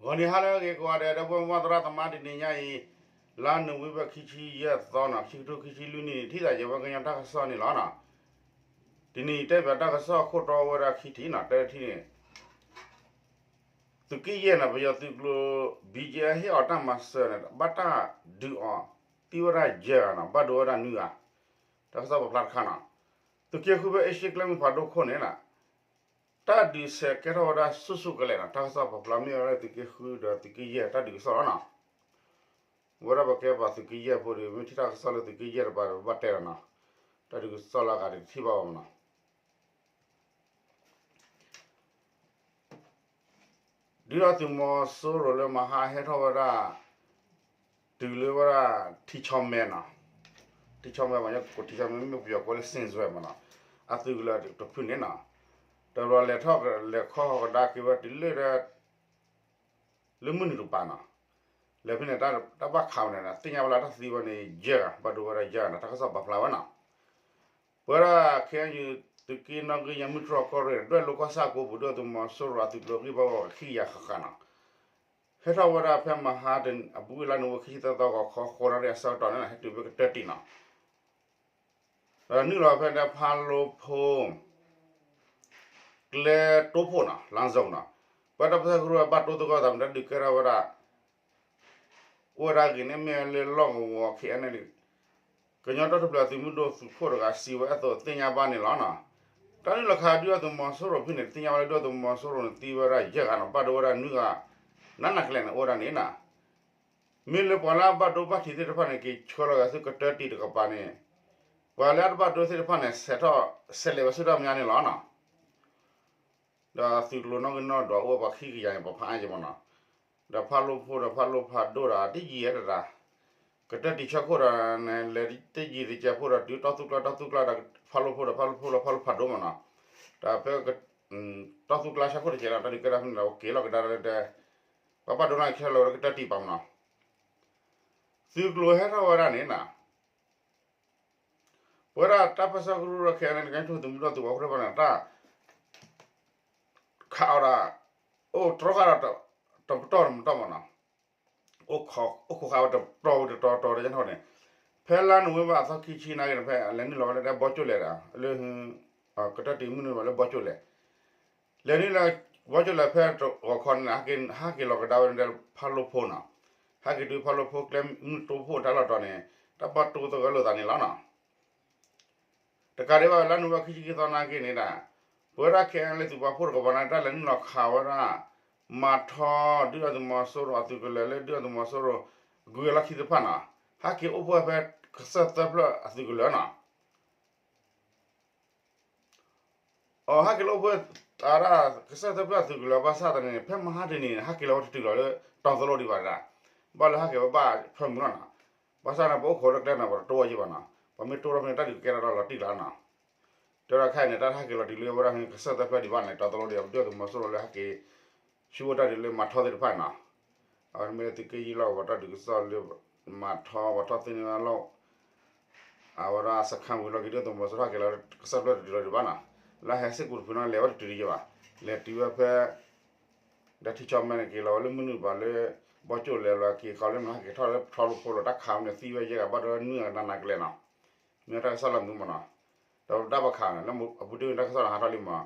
ဂီၤနံၤဟါလၢအဂ့ၤကိးဂၤဒဲး ဒီပုၢ်ဝဲၢ်သရၣ်သမါ တနံၤညါအံၤ လါနိၣ်ဝ့ဘၢၣ် ခံဆံယဲၢ်သီနီၤ ခံကထိခံဆံလွံၢ်နံၣ်န့ၣ် ထံၣ်သးယဲဝဲကညီတၢ်ကစီၣ်န့ၣ်လီၤနီၤ. တနံၤအံၤတဲဘၣ်တၢ်ကစီၣ်ခိၣ်တီဝဲဒၣ်ခံထံၣ်နီၤ တထံၣ်န့ၣ် သုးက့ယဲၢ်နီၤ ပယီၤသုးကျိၤ ဘံၣ်ကဲ ဟ့ၣ်အီၤတၢ်မၤစၢၤန့ၣ် ဘၣ်တၢ်ဒုးအီၤ သံဝဲဒၣ်ယဲၢ်ဂၤနီၤ ဘၣ်ဒိဝဲဒၣ်နွံဂၤ, တၢ်ကစီၣ်ပာ်ဖျါတခါနီၤ. သုးက့ဃုဖဲအ့ၡၢၣ်ကျဲမုၢ်ဖးဒိၣ်ခိၣ်န့ၣ် တၢ်ဒုးဆဲးကဲထီၣ်ဝဲဒၣ်ဆူၣ်ဆူၣ်ကလဲာ်နီၤ တၢ်ကစီၣ်ပာ်ဖျါမ့ၢ်ဝဲလၢသုးက့ဃုဒီးသုးက့ယဲၢ်တၢ်ဒုးကစီၣ်လီၤနီၤ. ဝဲဒၣ်ပကဲပှၤသုးက့ယဲၢ်ဖိဒီး မ့ၢ်ထံၣ်တၢ်ကစီၣ်လၢသုးက့ယဲၢ်တပၤဒီး ပဘၣ်တဲလီၤနီၤ, တၢ်ဒုးကစီၣ်လၢအဂၤဒီးတထံၣ်ဘၣ်ဘၣ်မနီၤ. ဒုၣ်ဒါသုးမီၤစိရိၤလၢမဟါဟဲထီၣ်ဝဲဒၣ် တုၤလၢဝဲဒၣ် ထံဆီမဲနီၤ, ထံဆီမဲမ့ၢ် ထံဆီမဲမ့ၢ်ပယီၤကိးလၢ စ့ၣ်စွဲမနီၤ, အသုးကလၢၤတဖုန့ၣ်နီၤ, တဘျီလဲၤထီၣ်လဲၤခီၣ်ဟီၣ်ကဒါက့ၤဝဲတုၤလၢဒီး လၢမုၢ်နုာ်တပၤနီၤ, လဲၤဖဲန့ၣ် တၢ်ဘၣ်ခးဝဲန့ၣ် သ့ၣ်ညါဝဲလၢတၢ်သံဝဲန့ၣ် ယဲၢ်ဂၤ ဘၣ်ဒိဝဲဒၣ်ယဲၢ်ဂၤနီၤ တၢ်ကစီၣ်ပာ်ဖျါဝဲနီၤ. ပဝဲဒၣ် ခဲအံၤ သုးက့နီၣ်ဂံၢ်ယါမုၢ်တြီၢ်ကီၢ်ရ့ၣ် ဒွဲၣ်လိၤကီၢ်ဆၣ်ကိးပူၤ ဒုၣ်ဒါသုးမီၤစိရိၤအသုးကျိၤဂံၢ်ဘါဝဲခံကယၤဃၣ်ဃၣ်နီၤ, ဟဲထီၣ်ဝဲဒၣ်ဖဲမဟါအပူၤကွံာ်လါနိၣ်ဝ့ဘၢၣ် ခံဆံသၢသီ ဂီၤခီ ဃိးနၣ်ရံၣ်အဆၢကတီၢ်န့ၣ် ဟဲတုၤဖဲကတၢၢ်တံၢ်နီၤ ဒီးနုာ်လီၤဖဲဒၣ်ဖးလိဖိ ကျဲတိဖိနီၤ လမ်းစုံနီၤ, ပဝဲဒၣ်တၢ်ပၢၢ်ဆၢကရူၢ် ဘၣ်တိသကိးသးမုၢ် တၢ်ဒုးကဲထီၣ်ဝဲဒၣ် အိၣ်ဝဲဒၣ်ဂ့ၤန့ၣ်မ့ၢ်လၢလီၢ်ကဝီၤ ခဲအံၤန့ၣ် ကညီတၢ်ထူၣ်ဖျဲးသုးမုၢ်ဒိၣ်သုးခိၣ်တဂၤစံးဝဲအသိးသ့ၣ်ညါဘၣ်န့ၣ်လီၤနီၤ. တၢ်နုာ်လီၤခးဒုၣ်ဒါသုးမီၤစိရိၤဖဲန့ၣ် သ့ၣ်ညါဝဲလၢဒုၣ်ဒါသုးမီၤစိရိၤန့ၣ် သံဝဲဒၣ်ယဲၢ်ဂၤနီၤ ဘၣ်ဒိဝဲဒၣ်နွံဂၤ နးနးကလဲာ်န့ၣ် အိၣ်ဝဲဒၣ်န့ၣ်နီၤ. မ့ၢ်လၢပှၤလၢအဘၣ်ဒိဘၣ်ထံးသ့ၣ်တဖၣ်န့ၣ် က့ၤဆှၢလီၤဂာ်ဆူကတၢၢ်တံၢ်တကပၤန့ၣ် ပှၤလၢအတဘၣ်ဒိသ့ၣ်တဖၣ်န့ၣ် ဆဲးထီၣ်ဆဲးလဲၤဝဲဆူတၢ်မဲာ်ညါန့ၣ်လီၤနီၤ. ဒီးသုးကျိၤနီၣ်ဂံၢ်နီၣ်ဒွးအိၣ်ဝဲပှၤခံကယၤန့ၣ် ပဖးအါယံၤမ့ၢ်နီၤ, ဒီးဖးလိဖိဒီးဖးလိဖးဒိၣ်ဒီး တယံာ်တဒၣ်, ကတၢၢ်တံၢ်ဆၢခိၣ်ဒီး လဲၤတယံာ်တကဲးဖိဒီး တုၤတီၢ်သူကျါတီၢ်သူကျါဒီး ဖးလိဖိဒီးဖးလိဖိလီၤ ဖးလိဖးဒိၣ်မ့ၢ်နီၤ, ဒီးဖဲ တီၢ်သူကျါဆၢခိၣ်တကဲးလီၤ တၢ်ဒုးကဲထီၣ်ဖဲန့ၣ်ဒီး က့ၤလီၤကဒါဒီး ပှၤဘၣ်ဒိန့ၣ်က့ၤလီၤဝဲလၢကတၢၢ်တံၢ်ပၤမ့ၢ်နီၤ, သုးကျိၤဟဲထီၣ်ဝဲဒၣ်န့ၣ်နီၤ ပဝဲဒၣ်တၢ်ပၢၢ်ဆၢကရူၢ်ဒီး ခဲအံၤန့ၣ် ကညီတၢ်ထူၣ်ဖျဲးသုးမုၢ်ဒိၣ်သုးဝီၤခိၣ်သ့ၣ်တဖၣ်န့ၣ် တၢ်ခးအီၤဒီး အိၣ်တြီဃာ်ဒီး တပတီၢ်တပတီၢ်မ့ၢ်နီၤ, အိၣ်ခိးဃာ်ဝဲတပတီၢ်ဝံၤတတီၤတီၤတညါထီၣ်န့ၣ်, ဖဲလါနိၣ်ဝ့ဘၢၣ်အသီခံဆံနၣ်ရံၣ်န့ၣ် ဖဲလဲၤနုာ်လီၤဝဲလၢဘီကၠိၣ်လဲၣ်ဒီး လၢ ကတၢၢ်တံၢ်မုၢ်နုာ်ဘၣ်လၢဘီကၠိၣ်လဲၣ် လဲၤနုာ်လီၤဘီကၠိၣ်လဲၣ်ဖဲတဂီၤခီန့ၣ် ဟဲက့ၤလီၤကဒါဝဲဒၣ်ဖးလိဖိနီၤ, ဟဲက့ၤတုၤဖးလိဖိကျဲမုၢ်တိဖိတၢ်လီၢ်တီၤန့ၣ် တၢ်ဘၣ်တိသဂၢၢ်လိာ်သးန့ၣ်လီၤနီၤ. တကးဒံးဘၣ် လါနိၣ်ဝ့ဘၢၣ်ခံဆံခံသီနၣ်ရံၣ်န့ၣ်ဒီး ပဝဲဒၣ် ခဲအံၤန့ၣ် သုးပာ်ဖှိၣ်တကပၤန့ၣ် တၢ်လဲၤနုာ်လီၤခးဝဲဒၣ် မၤထီ ဒုၣ်ဒါသုးမီၤစိရိၤအသုးကလၢၤလၢဒုၣ်ဒါသုးမီၤစိရိၤ ကွံာ်အလီၢ်ခံသ့ၣ်တဖၣ်နီၤ, ဟဲက့ၤအိၣ်ဖှိၣ်ဖဲကစၢၢ်သၢဖျၢၣ်အသုးကလၢၤနီၤ အဟဲက့ၤလၢအိၣ်ဖှိၣ်အဒၣ် ကစၢၢ်သၢဖျၢၣ်အသုးကလၢၤ ဘၣ်ဆၣ်သနာ်က့ ဖဲမဟါတနံၤန့ၣ် ဟဲက့ၤလီၤဝဲတတုၤလီၤလၢ တီၤသလိဒံးဘၣ်ဒၣ်, ဘၣ်လၢဟဲက့ၤဝဲဘၣ်ဖၢမုၢ်လီၤနီၤ, ဘၣ်ဆၣ်န့ၣ် ပအိၣ်ခိးလၢကျဲန့ၣ် ပတတိၢ်ဝဲယံၤဘၣ်နီၤ, ပမ့ၢ်တိၢ်ထီၣ်ဖဲန့ၣ် တၢ်ဒုးကကဲထီၣ်လီၤတံၢ်လီၤနီၤ, တဲဝဲဒၣ်ခဲအံၤန့ၣ် တၢ်ဟဲက့ၤလီၤတုၤလၢဝဲဒၣ် ကစၢၢ်သၢဖျၢၣ်ဒံးဘၣ်န့ၣ် တီၤသလိဒံး ဒုၣ်ဒါသုးမီၤစိရိၤလၢဟဲက့ၤ ဆူဝဲတၢ်ဒုးလၢမၤထီသ့ၣ်တဖၣ်နီၤ, အဝဲမ့ၢ်လၢသုးက့ယဲၢ်လီၢ်ကဝီၤတၢ်ဒုးကစီၣ်လၢ မၤထီ ပှၤထီၣ်သ့န့ၢ်ဝဲလီၤ အဝဲဒၣ်စခါဝံၤလီၢ်ခံ ဒုၣ်ဒါသုးမီၤစိရိၤဟဲက့ၤလီၤ ကစၢၢ်ဖျၢၣ်တတုၤလီၤဒံးဘၣ်နီၤ, လၢဟဲစ့ၢ်ကီးတဖုနီၤ လဲၤဝဲတတုၤဒံးယံၤဘၣ်, လဲၤတုၤဝဲဖဲ ဒီးထံဆီမဲန့ၣ် က့ၤလီၤဝဲလၢမုၢ်နုာ်ဘၣ်လၢ ဘီကၠိၣ်လဲၣ်လီၤ က့ၤဃီလၢမနုၤဟဲက့ၤထီၣ်လၢဖးလိဖိလီၤ တၢ်ခးဝဲန့ၣ် သံဝဲယဲၢ်ဂၤ ဘၣ်ဒိဝဲနွံဂၤနးနးကလဲာ်နီၤ, မ့ၢ်တၢ်ကစီၣ်လၢမနုၤမ့ၢ်နီၤ, ဒီးတၢ်ဘၣ်ခးန့ၣ် လၢအပူၤတ့ၢ်တၢ်ကစီၣ်န့ၣ် ဟးထီၣ်လံမး,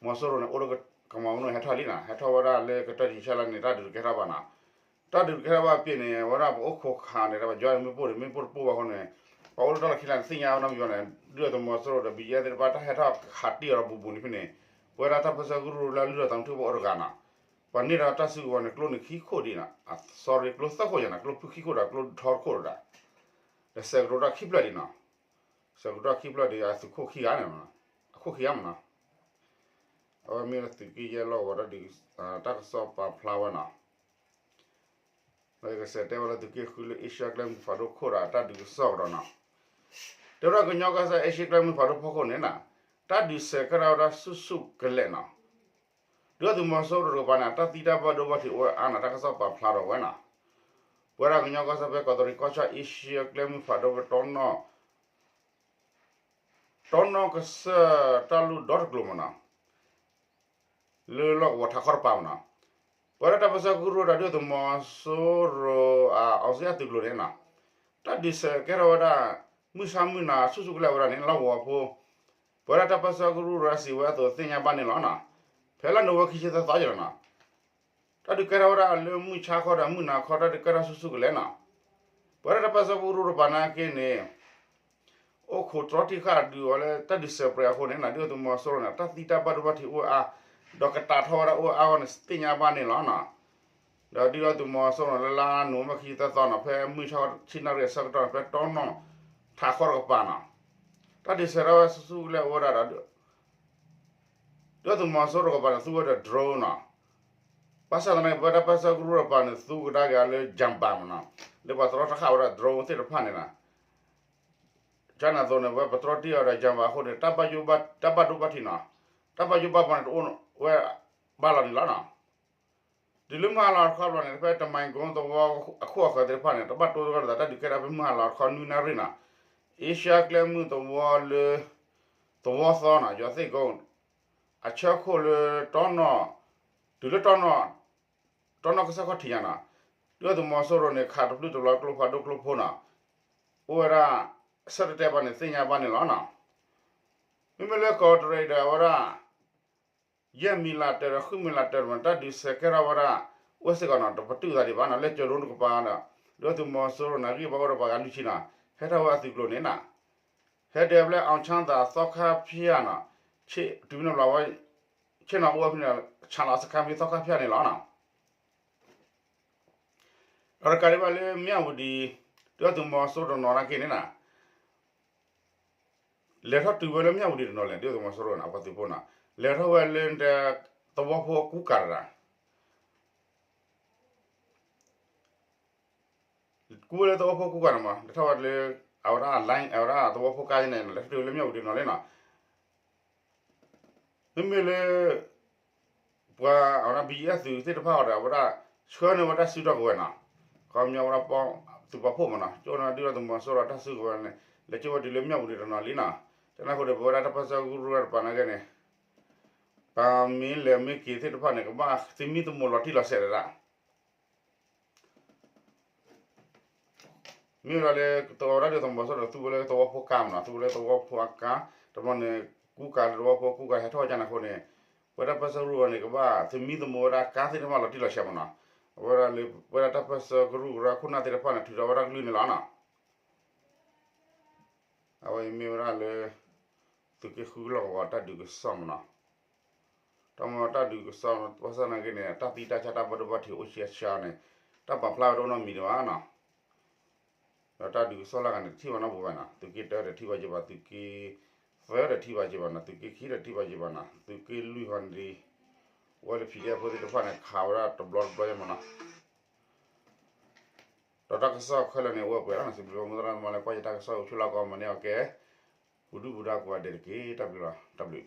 မီၤစိရိၤန့ၣ် အိၣ်လၢကမၤဝဲန့ၣ် ဟဲထီၣ်လံနီၤ, ဟဲထီၣ်ဝဲဒၣ်လၢကတၢၢ်တံၢ်ဆၢလၢန့ၣ် တၢ်ဒုးတကဲထီၣ်ဘၣ်နီၤ, တၢ်ဒုးတကဲထီၣ်ဘၣ်ပ့ၢ်န့ၣ် အဝဲဒၣ်ပအိၣ်ခိးခးန့ၣ် တၢ်ပယီၤန့ၣ် မ့ၢ်ပိၢ်န့ၣ် မ့ၢ်ပိၢ်တပိၢ်ဘၣ်အဃိန့ၣ် ပှၤအိၣ်လၢတၢ်လီၢ်ခံလၢန့ၣ် သ့ၣ်ညါဝဲနီတမံၤဘၣ်န့ၣ် ဒုၣ်ဒါသုးမီၤစိရိၤဒီး ဘံၣ်ယဲၢ်သ့ၣ်တဖၣ် တၢ်ဟဲထီၣ်ခးတံၢ်အီၤဒီးဘူးဘူးန့ၣ်ဖဲန့ၣ် ပဝဲဒၣ်တၢ်ပၢၢ်ဆၢကရူၢ်လၢလုၢ်ထီၣ်သးမုၢ်ထံဖိအိၣ်တဂၤနီၤ, ပှၤန့ၢ်ဒီးတၢ်စုကဝဲၤန့ၣ် ကျိန့ၣ်ခံခိၣ်ဒံးနီၤ, sorry ကျိသၢခိၣ်ယၤနီၤ, ကျိဖုခံခိၣ်ဒီးကျိထီတခိၣ်ဒီး ဒီးစဲးကတိၤတၢ်ခံဖျၢၣ်ဒံးနီၤ, စဲးကတိၤတၢ်ခံဖျၢၣ်ဒံး အသုးခိၣ်ခံဂၤန့ၣ်, အခိၣ်ခံဂၤမ့ၢ်နီၤ, အဝဲမ့ၢ်လၢသုးက့ယဲၢ်လီၢ်ကဝီၤတၢ်ဒုး တၢ်ကစီၣ်ပာ်ဖျါဝဲနီၤ ဒီးယကစးတဲဝဲလၢသုးက့ဃုလၢအ့ရှါကျဲမုၢ်ဖးဒိၣ်ခိၣ်ဒီးတၢ်ဒုးကစီၣ်ကဒီးနီၤ, တဲဝဲဒၣ်ကညီကီၢ်စဲၣ်အ့ရှါကျဲမုၢ်ဖးဒိၣ်ဖီခိၣ်န့ၣ်နီၤ, တၢ်ဒုးဆဲးကဲထီၣ်ဝဲဒၣ်ဆူၣ်ဆူၣ်ကလဲာ်နီၤ, ဒုၣ်ဒါသုးမီၤစိရိၤတကပၤန့ၣ် တၢ်သံတၢ်ဘၣ်ဒိဘၣ်ထံးအိၣ်ဝဲအါနီၤ တၢ်ကစီၣ်ပာ်ဖျါထီၣ်ဝဲနီၤ, ပဝဲဒၣ်ကညီကီၢ်စဲၣ်ဖဲကီးတရံးကီၢ်ဆၣ် အ့ရှါကျဲမုၢ်ဖးဒိၣ်ဖဲတီနီၢ် တီနီၢ်ကစၢၢ်တၢ်လူၢ်ဒီတကျိၤမ့ၢ်နီၤ, လၢလီၢ်ကဝီၤထးခီတပၤမ့ၢ်နီၤ, ပဝဲဒၣ်တၢ်ပၢဆှၢကရူၢ်ဒီးဒုၣ်ဒါသုးမီၤစိရိၤအ အောင်ဇေယျ သုးကျိၤန့ၣ်နီၤ, တၢ်ဒုးဆဲးကဲထီၣ်ဝဲဒၣ် မုၢ်ဆါမုၢ်နၤဆူၣ်ဆူၣ်ကလဲာ်ဝဲဒၣ်န့ၣ် လီၢ်ကဝီၤဖိ ပဝဲဒၣ်တၢ်ပၢဆှၢကရူၢ်ဒီးစံးဝဲအသိးသ့ၣ်ညါဘၣ်န့ၣ်လီၤနီၤ. ဖဲလါနိၣ်ဝ့ဘၢၣ်ခံဆံသၢသီယဲၢ်လီၤနီၤ, တၢ်ဒုးကဲထီၣ်ဝဲဒၣ်လၢမုၢ်ဆါခီဒီးမုၢ်နၤခီ တၢ်ဒုးကဲထီၣ်ဆူၣ်ဆူၣ်ကလဲာ်နီၤ. ပဝဲဒၣ်တၢ်ပၢဆှၢကရူၢ်တပၤနာ်က့န့ၣ် အိၣ်ခိးတြီထံၣ်ဃာ်ဒုးအီၤလၢတၢ်ဒုးစဲးပြဲးအဃိန့ၣ်နီၤ, ဒုၣ်ဒါသုးမီၤစိရိၤန့ၣ် တၢ်သံတၢ်ဘၣ်ဒိဘၣ်ထံးအိၣ်အါ, ဒီးကတာ်ထီၣ်ဝဲဒၣ်အိၣ်အါအဂီၢ်န့ၣ် သ့ၣ်ညါဘၣ်န့ၣ်လီၤနီၤ. ဒီးဒုၣ်ဒါသုးမီၤစိရိၤန့ၣ် လၢလါနိၣ်ဝ့ဘၢၣ်ခံဆံသၢသီနီၤ, ဖဲမုၢ်ဆါဆံနၣ်ရံၣ်အဆၢကတီၢ်န့ၣ် ဖဲတီနီၣ်ထးခီတကပၤနီၤ, တၢ်ဒုးဆဲးထီၣ်ဝဲဆူၣ်ဆူၣ်ကလဲာ်အိၣ်ဝဲဒၣ်ဒီး ဒုၣ်ဒါသုးမီၤစိရိၤတကပၤန့ၣ် သူဝဲဒီး drone နီၤ. ဘၣ်ဆၣ်သနာ်က့ ပဝဲဒၣ်တၢ်ပၢဆှၢကရူၢ်တပၤန့ၣ် သူကဒါက့ၤအီၤလၢ jammer နီၤ, လၢပှၤတြီတဃာ်ဝဲဒၣ် drone သ့ၣ်တဖၣ်န့ၣ်နီၤ. ကန့ၣ်အသိးန့ၣ် ပဝဲပတြီတံၢ်အီၤဒီး jammer အဃိန့ၣ် တၢ်ဘၣ်ယိၣ်ဘၣ် တၢ်ဘၣ်ဒိဘၣ်ထံးနီၤ, တၢ်ဘၣ်ယိၣ်ဘၣ်ဘီန့ၣ် တအိၣ်ဝဲဘၣ်လီၤန့ၣ်လီၤနီၤ. တုၤလၢမုၢ်ဟါလီၤတခီဘျီန့ၣ် ဖဲတမံၤကိသဝီအခိၣ်အဃၢၤသ့ၣ်တဖၣ်န့ၣ် တဘၣ်တိၢ်တဂီၢ်လိာ်သး တၢ်ဒုးကဲထီၣ်ဖဲမုၢ်ဟါလီၤတခီနွံနၣ်ရံၣ်နီၤ, အ့ရှါကျဲမုၢ်သဝီလၢ သဝီသီနီၤ, ယွၤသ့ၣ်ကိ အဆၢခိၣ်လၢတီနီၣ်, တုၤလၢတီနီၣ်, တီနီၣ်ကစၢၢ်ခီၣ်ထံးညါနီၤ, ဒုၣ်ဒါသုးမီၤစိရိၤန့ၣ် ခးတဖျၢၣ်တဘျီကျိဖးဒိၣ်ကျိဖိနီၤ, အိၣ်ဝဲဒၣ် ဆၢတတဲဘၣ်န့ၣ် သ့ၣ်ညါဘၣ်န့ၣ်လီၤနီၤ. မ့မ့ၢ်လၢကီးတရံးဒီးအဝဲဒၣ် ယဲၢ်မံၤလးတၢၢ်ဒီးဃုမံၤလးတၢၢ်တဖၣ်န့ၣ် တၢ်ဒုးဆဲးကဲထီၣ်ဝဲဒၣ် အိၣ်စ့ၢ်ကီးနီၤ, တပတုာ်သးဒံးဘၣ်နီၤ, လၢကၠိၤဒိတကပၤဒီး ဒုၣ်ဒါသုးမီၤစိရိၤန့ၣ် ဂံၢ်ဘါအိၣ်ဒီးပှၤဂၤလွံၢ်ဆံနီၤ, ဟဲထီၣ်ဝဲအသုးကျိၤန့ၣ်နီၤ, ဟဲဒဲးဖဲလၢ အီၣ်ဆၣ်သၣ်သီခါဖၠၣ်နီၤ, တုၤမ့ၢ်ဘျီဝဲ ဆ့ၣ်နီၤအိၣ်ဝဲဖဲန့ၣ် ဆၣ်လီၤစခါဖဲသီခါဖၠၣ်န့ၣ်လီၤနီၤ. ဒီးတကးဒံးဘၣ်လၢမၠၣ်ဝတံၤ ဒုၣ်ဒါသုးမီၤစိရိၤတနီၤနာ်က့န့ၣ်နီၤ, လဲၤထီၣ်တုၤဝဲလၢမၠၣ်ဝတံၤတနီၤလဲၣ်, ဒုၣ်ဒါသုးမီၤစိရိၤန့ၣ် အပှၤသုးဖိနီၤ, လဲၤထီၣ်ဝဲလၢ သဝီဖိအကူကၤတဒၣ်, ကူဝဲလၢသဝီဖိကူကၤန့ၣ်မး, လဲၤထီၣ်ဝဲလၢ အဝဲဒၣ် line အဝဲဒၣ်သဝီဖိကါန့ၣ် လဲၤထီၣ်တုၤလၢမၠၣ်ဝတံၤတနီၤလံနီၤ. မ့မ့ၢ်လၢ ပှၤအဝဲဒၣ် ဘီအီၣ်သုးသ့ၣ်တဖၣ်အီၤဒီး အဝဲဒၣ်ဆှၢန့ၢ်ဝဲတၢ်စုထီၣ်ကဝဲၤနီၤ, ခီပညီဝဲဒၣ်သုးပာ်ဖှိၣ်မးနီၤ, ကၠိန့ၣ်ဒုၣ်ဒါသုးမီၤစိရိၤတၢ်စုကဝဲၤန့ၣ် လဲၤကၠိဝဲတုၤလၢမၠၣ်ဝတံၤတနီၤလံနီၤ. တၢ်န့ၣ်အဃိဒီး ပဝဲဒၣ်တၢ်ပၢဆှၢကရူၢ်တပၤနာ်က့န့ၣ် ပမ့ၢ်လဲၤမ့ၢ်က့ၤသ့ၣ်တဖၣ်န့ၣ် ကဘၣ်သမံသမိးလီၤတံၢ်လီၤဆဲးတဒၣ် မ့ၢ်ဝဲဒၣ်လၢ သဝီဒၣ်ဒုၣ်ဒါသုးမီၤစိရိၤန့ၣ် သူဝဲလၢသဝီဖိကါမးနီၤ, သူဝဲလၢသဝီဖိအကါ, တဘျီန့ၣ် ကူကၤလၢသဝီဖိကူကၤဟဲထီၣ်ကန့ၣ်အဃိန့ၣ် ပဝဲဒၣ်ပၢဆှၢကရူၢ်ဝဲန့ၣ် ကဘၣ်သမံသမိးဝဲဒၣ်ကါသ့ၣ်တဖၣ်လီၤတံၢ်လီၤဆဲးမးနီၤ. အဝဲဒၣ်လၢ ပဝဲဒၣ်တၢ်ပၢဆှၢကရူၢ်ကရၢခိၣ်နၢ်သ့ၣ်တဖၣ်န့ၣ် ထုးထီၣ်ဝဲဒၣ်ကလုၢ်န့ၣ်လီၤနီၤ. အဝဲအံၤမ့ၢ်ဝဲဒၣ်လၢ သုးက့ဃုလီၢ်ကဝီၤတၢ်ဒုးကစီၣ်မးနီၤ. တၢ်မ့ၢ်တၢ်ဒုးကစီၣ် ဘၣ်ဆၣ်သနာ်က့န့ၣ် တၢ်သံတၢ်ဆါတၢ်ဘၣ်ဒိဘၣ်ထံးအိၣ်ဆံးဆါန့ၣ် တၢ်ပာ်ဖျါဝဲတအိၣ်နီတမံၤဒံးဘၣ်နီၤ. ဒီးတၢ်ဒုးကစီၣ်လၢအဂၤန့ၣ် တထံၣ်ဘၣ်နီတပူၤဘၣ်နီၤ, သုးက့တၢတထံၣ်ဘၣ်က့ၤဘၣ်, သုးက့သၢတထံၣ်ဘၣ်က့ၤဘၣ်နီၤ, သုးက့ခံတထံၣ်ဘၣ်က့ၤဘၣ်နီၤ, သုးက့လွံၢ်ဟီန့ၣ် အိၣ်ဝဲလၢ PDF ဖိသ့ၣ်တဖၣ်န့ၣ် ခးဝဲဒၣ်တဘျီတဘျီယဲမးနီၤ. ဒီးတၢ်ကစီၣ်ခဲလၢာ်န့ၣ် အိၣ်ဝဲပှဲၤလီၤနီၤ, စံးဘျုးမိၢ်သရၣ်သမါလၢကွၢ်ယတၢ်ကစီၣ်အိၣ်ဆူၣ်လၢကီၢ်မၤန့ၢ်အီၤကဲ ပူၤဒုၣ်ပူၤဒါကိးဂၤဒဲးတက့ၢ်. တၢ်ဘျုးလီၤ, တၢ်ဘျုး